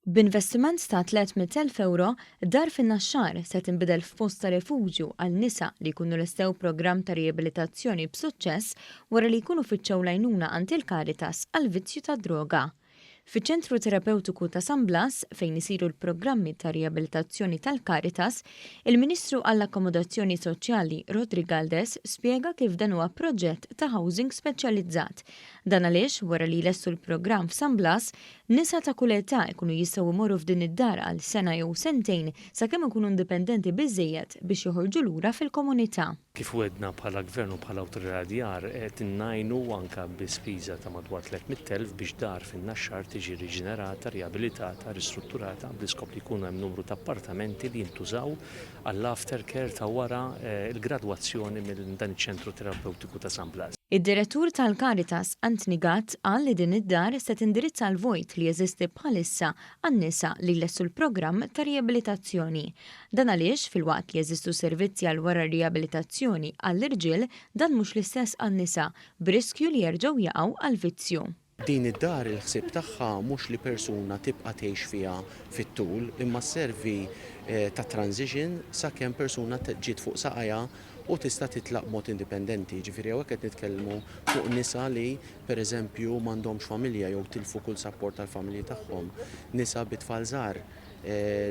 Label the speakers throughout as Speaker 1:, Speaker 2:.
Speaker 1: B'investiment ta' 300,000 ewro, dar fin-Naxxar se tinbidel f'post ta' refuġju għal nisa li jkunu lestew programm ta' riabilitazzjoni b'suċċess wara li jkunu fittxew l-għajnuna għand il-Caritas għall-vizzju tad-droga. Fiċ-Ċentru Terapewtiku ta' San Blas, fejn isiru l-programmi ta' riabilitazzjoni tal-Caritas, il-Ministru għall-Akkomodazzjoni Soċjali Roderick Galdes spjega kif dan huwa proġett ta' housing speċjalizzat. Dan għaliex, wara li jlestu l-programm f'San Blas, Nisa ta' kull età jkunu jistgħu jmorru f'din id-dar għal sena jew sentejn sakemm ikunu indipendenti biżżejjed biex joħorġu lura fil-komunità.
Speaker 2: Kif wegħdna bħala Gvern u bħala Awtorità Djar qed ngħinu anke bi spiża ta' madwar 300,000 biex dar fin-Naxxar tiġi riġenerata, riabilitata, ristrutturata bl-iskop li jkunu hemm numru ta' appartamenti li jintużaw għall-aftercare ta' wara l-gradwazzjoni minn dan iċ-ċentru terapewtiku ta' San Blas.
Speaker 1: Id-Direttur tal-Caritas, Anthony Gatt, qal li din id-dar se tindirizza l-vojt li jeżisti bħalissa għan-nisa li jlestu l-programm ta' riabilitazzjoni. Dan għaliex, filwaqt li jeżistu servizzi għal wara r-riabilitazzjoni għall-irġiel, dan mhux l-istess għan-nisa, b'riskju li jerġgħu jaqgħu għall-vizzju.
Speaker 3: Din id-dar il-ħsieb tagħha mhux li persuna tibqa' tgħix fiha fit-tul imma sservi ta' transition sakemm persuna ġiet fuq saqajha u tista' titlaq b'mod indipendenti. Jiġifieri hawnhekk qed nitkellmu fuq nisa li pereżempju m'għandhomx familja jew tilfu kull sapport tal-familji tagħhom, nisa bi tfal żgħar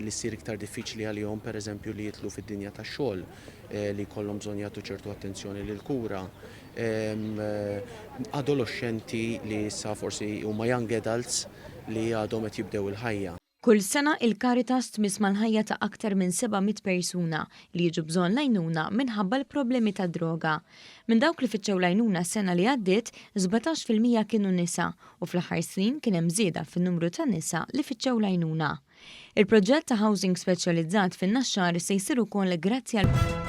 Speaker 3: li ssir iktar diffiċli għalihom pereżempju li jidħlu fid-dinja tax-xogħol, li jkollhom bżonn jagħtu ċertu attenzjoni lill-kura. Adoloxxenti li issa forsi huma young adults li għadhom qed jibdew il-ħajja.
Speaker 1: Kull sena il-Caritas tmiss mal-ħajja ta' aktar minn 700 persuna li jiġu bżonn l-għajnuna minħabba l-problemi tad-droga. Minn dawk li fittxew l-għajnuna s-sena li għaddiet, 17% kienu nisa u fl-aħħar snin kien hemm żieda fin-numru ta' nisa li fittxew l-għajnuna. Il-proġett ta' housing speċjalizzat fin-Naxxar se jsir ukoll grazzi għal.